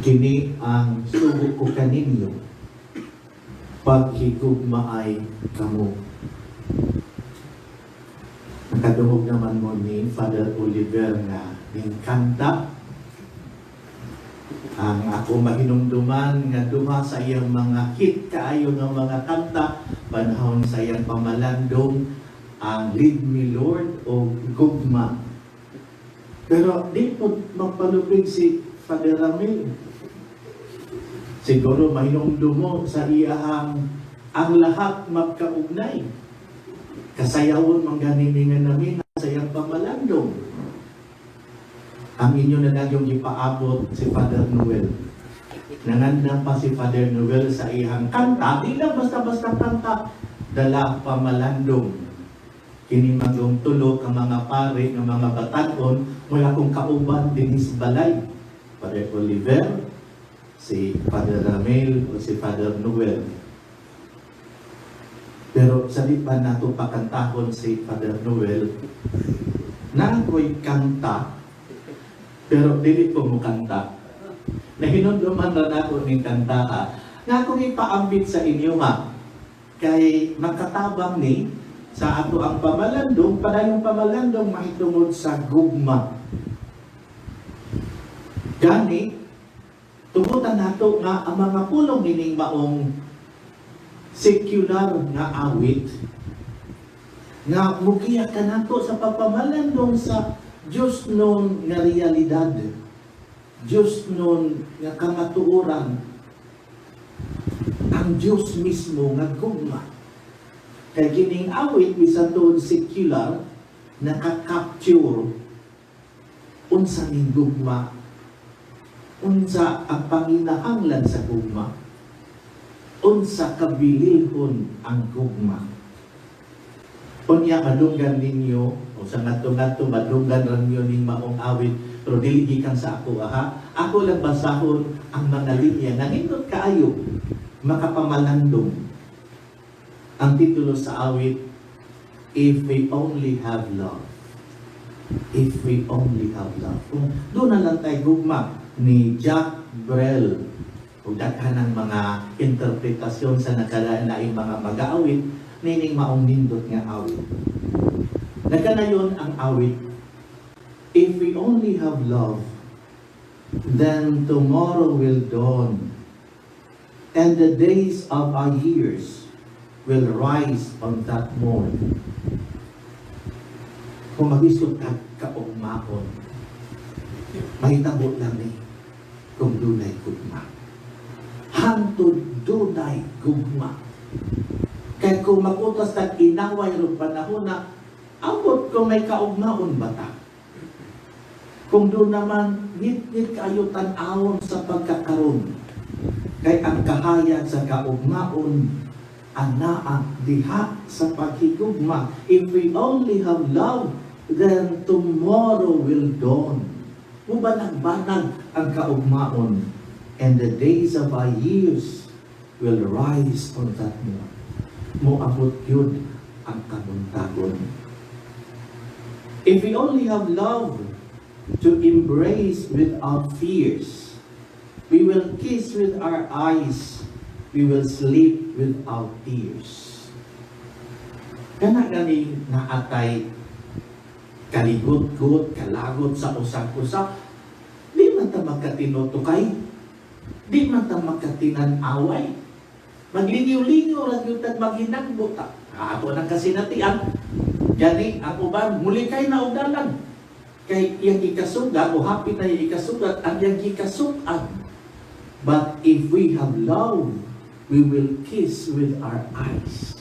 Kini ang sugo ko kaninyo, paghigugmaay kamo. Nakadungog naman mo ni Father Oliver nga ning kanta. Ang ako mahinumduman nga duha sa iyang mga hit kaayo nga mga kanta panahon sa iyang pamalandong, ang "Lead Me Lord" o "Gugma". Pero di po magpalupig si Father Ramil. Siguro mahinumdum mo sa iyahang "Ang Lahat Magkaugnay". Kasayawon man gani nga namin sa iyang pamalandong. Ang inyo na lang yung ipaabot si Father Noel. Nangandam pa si Father Noel sa iyang kanta, di lang basta-basta kanta, dala pamalandong. Kini magong tulo ka mga pare nga mga batanon, wala kong kauban dinhi sa balay. Father Oliver, si Father Ramil, o si Father Noel. Pero sa di pa nato pakantahon si Father Noel, naa ko'y kanta, pero dili ko mo kanta. Nahinumduman ra nako ning kanta ha. Nga akong ipaambit sa inyo ha. Kay makatabang ni sa ato ang pamalandong, padayong pamalandong mahitungod sa gugma. Gani, tugutan nato nga ang mga pulong nining maong secular nga awit nga mugiya kanato sa pagpamalandong sa Diyos nun nga realidad, Diyos nun nga kamatuoran, ang Diyos mismo nga gugma. Kay kining awit, bisan tuod secular, naka-capture unsa ning gugma, unsa ang panginahanglan sa gugma, unsa kabililhon ang gugma. Unya madunggan ninyo o sa ngadto-ngadto madunggan ra ninyo ning maong awit, pero dili gikan sa ako ha. Ako lang basahon ang mga linya nga nindot kaayo makapamalandong. Ang titulo sa awit, "If We Only Have Love". "If We Only Have Love". Kung duna lang tay gugma, ni Jacques Brel. Ug daghan ng mga interpretasyon sa nakalain mga mag-aawit nining maong nindot nga awit. Nagkanayon ang awit, "If we only have love, then tomorrow will dawn, and the days of our years will rise on that morn." Kung mag-isip kag kaugmaon, mahitabo lang ni kung dunay gugma. Hangtod dunay gugma. Kay kung mag-utos tag inaway rong panahon na, ambot kung may kaugmaon ba ta? Kung doon naman, ngit-ngit kayo tan-awon sa pagkakaroon. Kay ang kahayag sa kaugmaon, anaa diha sa paghigugma. If we only have love, then tomorrow will dawn. Mubanag-banag ang kaugmaon, and the days of our years will rise on that morn. Moabot yun ang kabuntagon. If we only have love to embrace without fears, we will kiss with our eyes, we will sleep without tears. Kana gani naatay kaligot-got, kalagot sa usag-usa, di man ta magkatinutukay, di man ta magkatinan-away. Maglingiw-lingiw ra gyud tag maghinagbo ta. Ato nang kasinatian. Gani ang uban mulikay na og dalan. Kay iyang gikasugat o hapit na iyang gikasugat ang iyang gikasug-an. But if we have love, we will kiss with our eyes.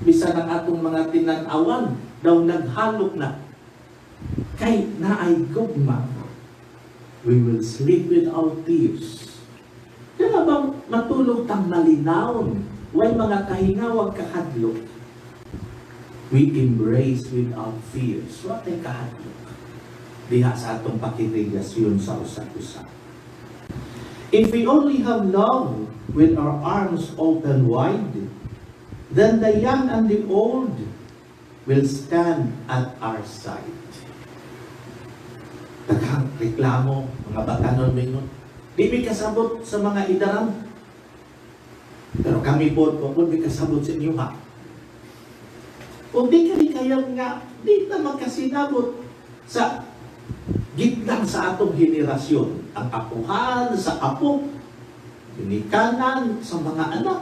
Bisan ang atong mga tinan-awan daw naghalok na. Kay naay gugma, we will sleep without tears. Kaya bang matulog tang malinawon, way mga kahingaw ug kahadlok. We embrace without fears. Wa tay kahadlok diha sa atong pakigrelasyon sa usag-usa. If we only have love with our arms open wide, then the young and the old will stand at our side. Daghang reklamo, mga batanon mingon. Di mi kasabot sa mga idaran. Pero kami po, wa po mi kasabot sa inyo ha. Kung di kami kayang nga, di na magkasinabot sa gitnang sa atong henerasyon. Ang apuhan sa apo, ginikanan sa mga anak.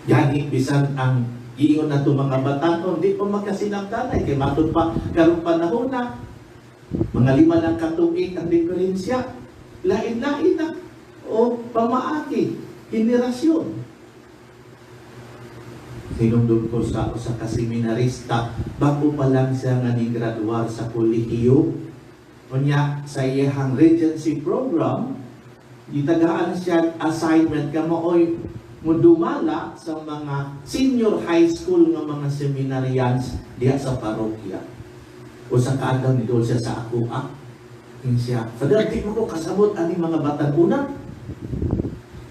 Gani bisan ang giingon nato mga batanon, di pa magkasinabtanay kay matud pa karong panahon na mga 5 lang katuig ang diferensya. Lain-lain na o pamaagi, henerasyon. Hinumdum ko sa usa ka seminarista, bago pa lang siya nga ni-graduar sa kolehiyo. Unya sa iyahang regency program, gitagaan siya assignment ka maoy mudumala sa mga senior high school nga mga seminarians diha sa parokya. Usa ka adlaw ni siya sa ako ah. Ingon siya, "Father, di mo ko kasabot ani mga batan-una."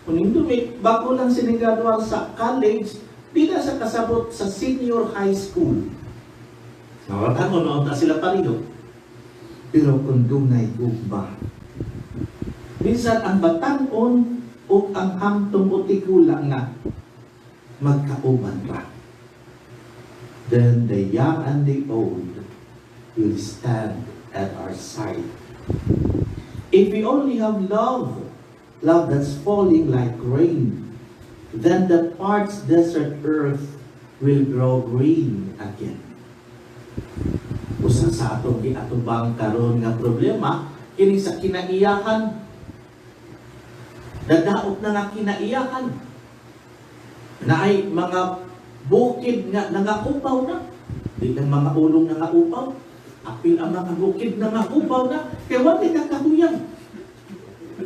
Kuning dumi, bago lang sinigraduar sa college, di na siya kasabot sa senior high school. Nawatan mo na sila pareho. Pero kung dunay gugma, minsan ang batan-on o ang hamtong o tigulang nga magkauban ra. Then the young and the old will stand at our side. If we only have love, love that's falling like rain, then the parched desert earth will grow green again. Usa sa atong giatubang karon nga problema kini sa kinaiyahan. Nadaot na nga kinaiyahan. Naay mga bukid nga nangaupaw na. Di lang mga ulong nangaupaw. Apil ang mga bukid nangaupaw na. Kay wa may kakahuyan.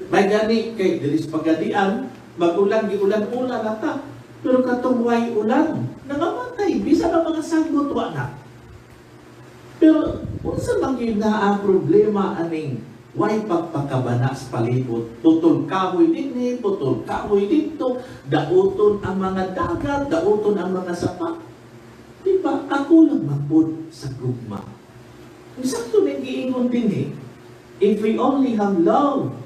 May gani kay diri sa Pagadian, mag-ulan giulan-ulan na ta. Pero katong way ulan, nangamatay bisan ang mga sagot wa na. Pero unsa man gyud na ang problema aning way pagpakabana sa palibot? Putol kahoy dinhi, putol kahoy dito, dauton ang mga dagat, dauton ang mga sapa. Di ba? Ako lang mapud sa gugma. Sakto ning giingon dinhi. If we only have love,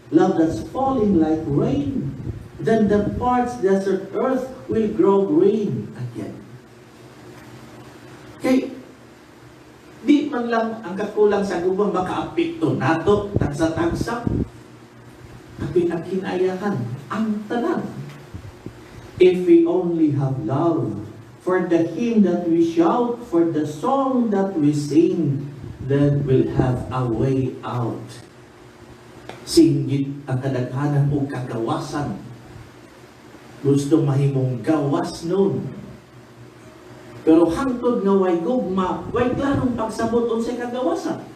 love that's falling like rain, then the parched desert earth will grow green again. Kay, di man lang ang kakulang sa gugma makaapekto nato, tagsa-tagsa. Apil ang kinaiyahan, ang tanan. If we only have love for the hymn that we shout, for the song that we sing, then we'll have a way out. Singgit ang kadaghanan o kagawasan. Gusto mahimong gawas nun. Pero hangtod nga way gugma, way klarong pagsabot unsay kagawasan.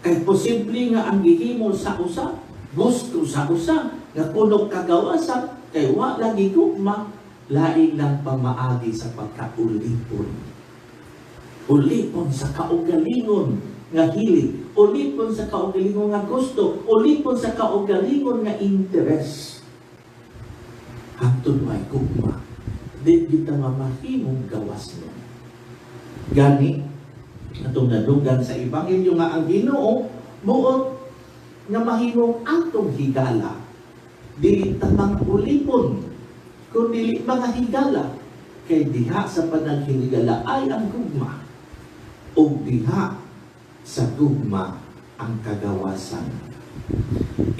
Kay posible nga ang gihimo sa usa, gusto sa usa, nga kuno kagawasan, kay wa lagi gugma, lain lang pamaagi sa pagkaulipon. Ulipon sa kaugalingon nga hilig, ulipon sa kaugalingon nga gusto, ulipon sa kaugalingon nga interes. Hangtod way gugma, di kita mamahimong gawas no. Gani, atong nadunggan sa Ebanghelyo nga ang Ginoo buot nga mahimong atong higala. Dili ta mga ulipon, kun dili mga higala, kay diha sa panaghinigala ay ang gugma, ug diha sa gugma ang kagawasan.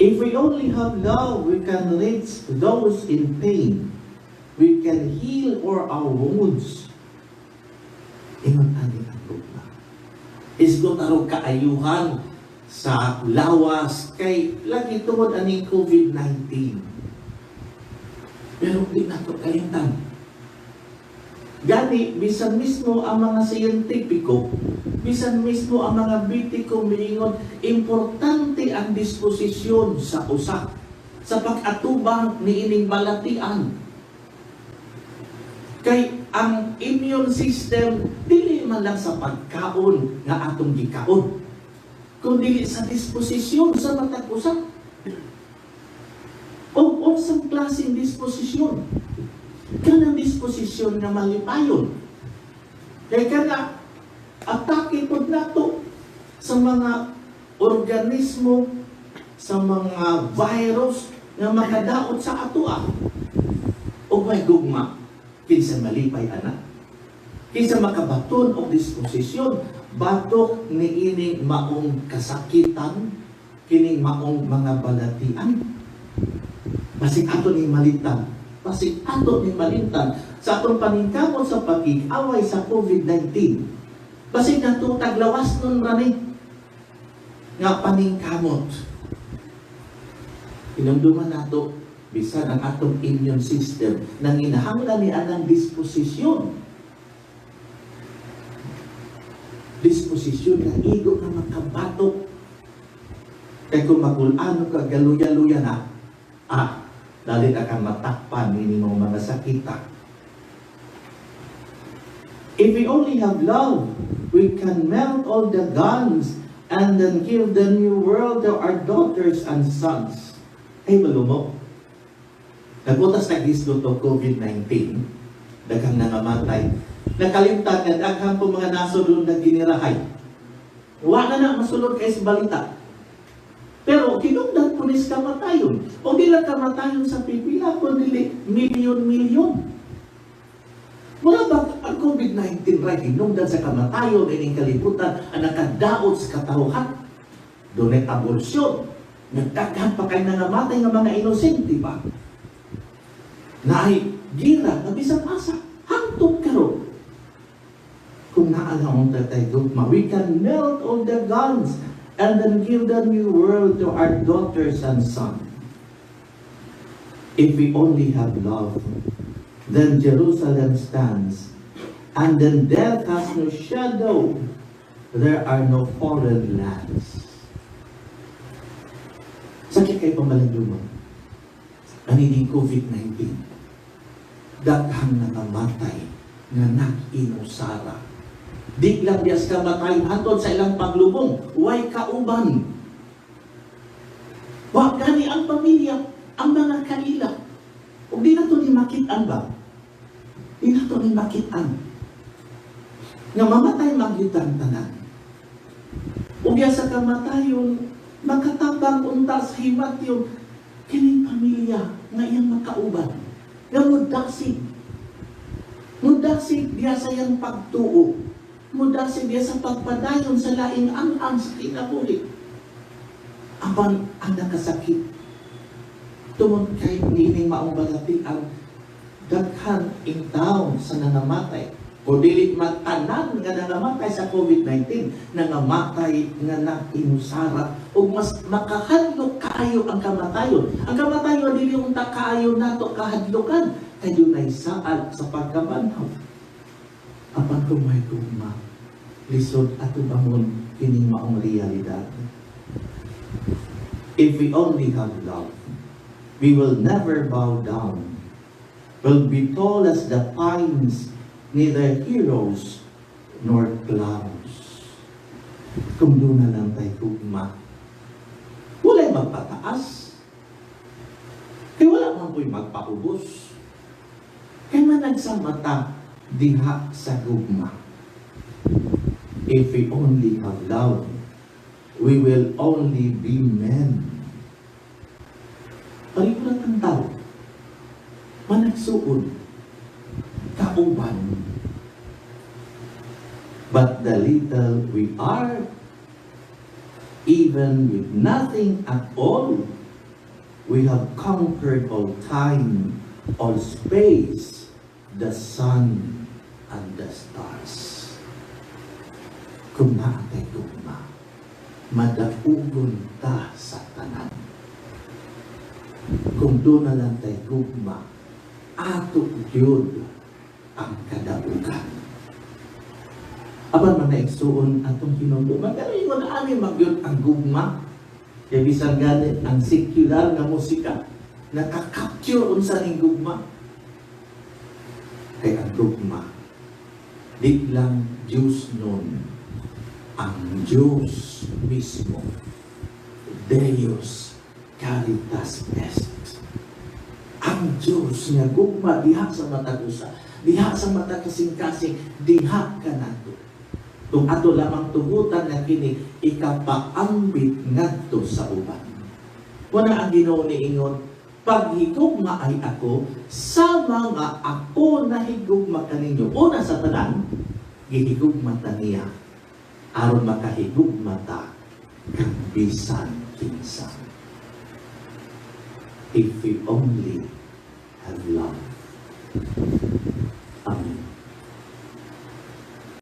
If we only have love, we can reach those in pain. We can heal all our wounds. Ingon ani ang gugma. Isgot arog kaayuhan sa lawas kay lagi tungod aning COVID-19. Pero di nato kalimtan. Gani, bisan mismo ang mga siyentipiko, bisan mismo ang mga bitiko miingon, importante ang disposisyon sa usa sa pag-atubang niining balatian. Kay ang immune system dili man lang sa pagkaon nga atong gikaon, kun dili sa disposisyon sa matag usa. O unsang klaseng disposisyon? Kanang disposisyon nga malipayon. Kay kana atake pod nato sa mga organismo sa sa mga virus nga makadaot sa atoa. Og may gugma, kinsa malipay ana? Kinsa makabaton og disposisyon batok niining maong kasakitan, kining maong mga balatian? Basig ato ni malintan. Basig ato ni malintan sa atong paningkamot sa pakig-away sa COVID-19. Basig nato taglawas nun rani nga paningkamot. Hinumduman nato bisan ang atong immune system nanginahanglan ni anang disposisyon. Disposisyon nga igo nga makabatok. Kay kung magul-ano ka, galuya-luya na, dali na kang matakpan ini mga mga sakita. If we only have love, we can melt all the guns and then give the new world to our daughters and sons. Ay, mo. Nagbutas naghisgot og COVID-19, daghang nangamatay. Nakalimtan nga daghan po mga nasod doon na ginirahay. Wa na na masulod kay sa balita. Pero kinungdan po nis kamatayon. O di lang kamatayon sa pipila, kundi milyon-milyon. Mura ba ang COVID-19 right, hinungdan sa kamatayon ining kalibutan ang nakadaot sa katawhan? Dunay abolsyon. Nagdaghan pa kay nangamatay nga mga inosente ba? Naay gira nga bisan asa hangtod karon. Kung naa lang unta tay gugma, we can melt all the guns and then give the new world to our daughters and sons. If we only have love, then Jerusalem stands, and then death has no shadow. There are no foreign lands. Sakit kay pamalandungon. Anining COVID-19? Daghang nangamatay nga nag-inusara. Di lang diyas kamatay hantod sa ilang paglubong, way kauban. Wa gani ang pamilya, ang mga kaila. Ug di na to ni makit-an ba? Di na to ni makit-an. Nga mamatay magyud ang tanan. Ug ya sa kamatayon, makatabang unta sa himatyon kining pamilya nga iyang makauban. Nga mudasig. Mudasig diya sa iyang pagtuo. Mudasig diya sa pagpadayon sa laing ang-ang sa kinabuhi. Apan ang nakasakit tungod kay niining maong balati ang daghan in town sa nangamatay o dili man tanan nga nangamatay sa COVID-19, nangamatay nga nag-inusara ug mas makahadlok kaayo ang kamatayon. Ang kamatayon dili unta kaayo nato kahadlokan kay dunay saad sa pagkabanhaw. Apan kung may gugma, lisod atubangon kining maong realidad. If we only have love, we will never bow down. We'll be tall as the pines, neither heroes nor clowns. Kung duna lang tay gugma, walay magpataas. Kay wala man po'y magpaubos. Kay managsamata diha sa gugma. If we only have love, we will only be men. Pareho lang ang tao. Managsuon, kauban. But the little we are, even with nothing at all, we have conquered all time, all space, the sun, and the stars. Kung naa tay gugma, madaugon ta sa tanan. Kung duna lang tay gugma, ato gyud ang kadaugan. Apan mga igsuon, atong hinumduman, pero ingon ani magyud ang gugma. Kay bisan gani ang secular nga musika naka-capture unsa ning gugma. Kay ang gugma di lang Diyos nun, ang Diyos mismo. Deus caritas est. Ang Diyos nga gugma diha sa matag usa, diha sa matag kasing-kasing, diha kanato. Kung ato lamang tugutan nga kini ikapaambit ngadto sa uban. Wala ang Ginoo niingon, "Paghigugma ay ako sa mga ako nahigugma kaninyo." Una sa tanan, gihigugma ta niya aron makahigugma ta kang bisan kinsa. If we only have love. Amen.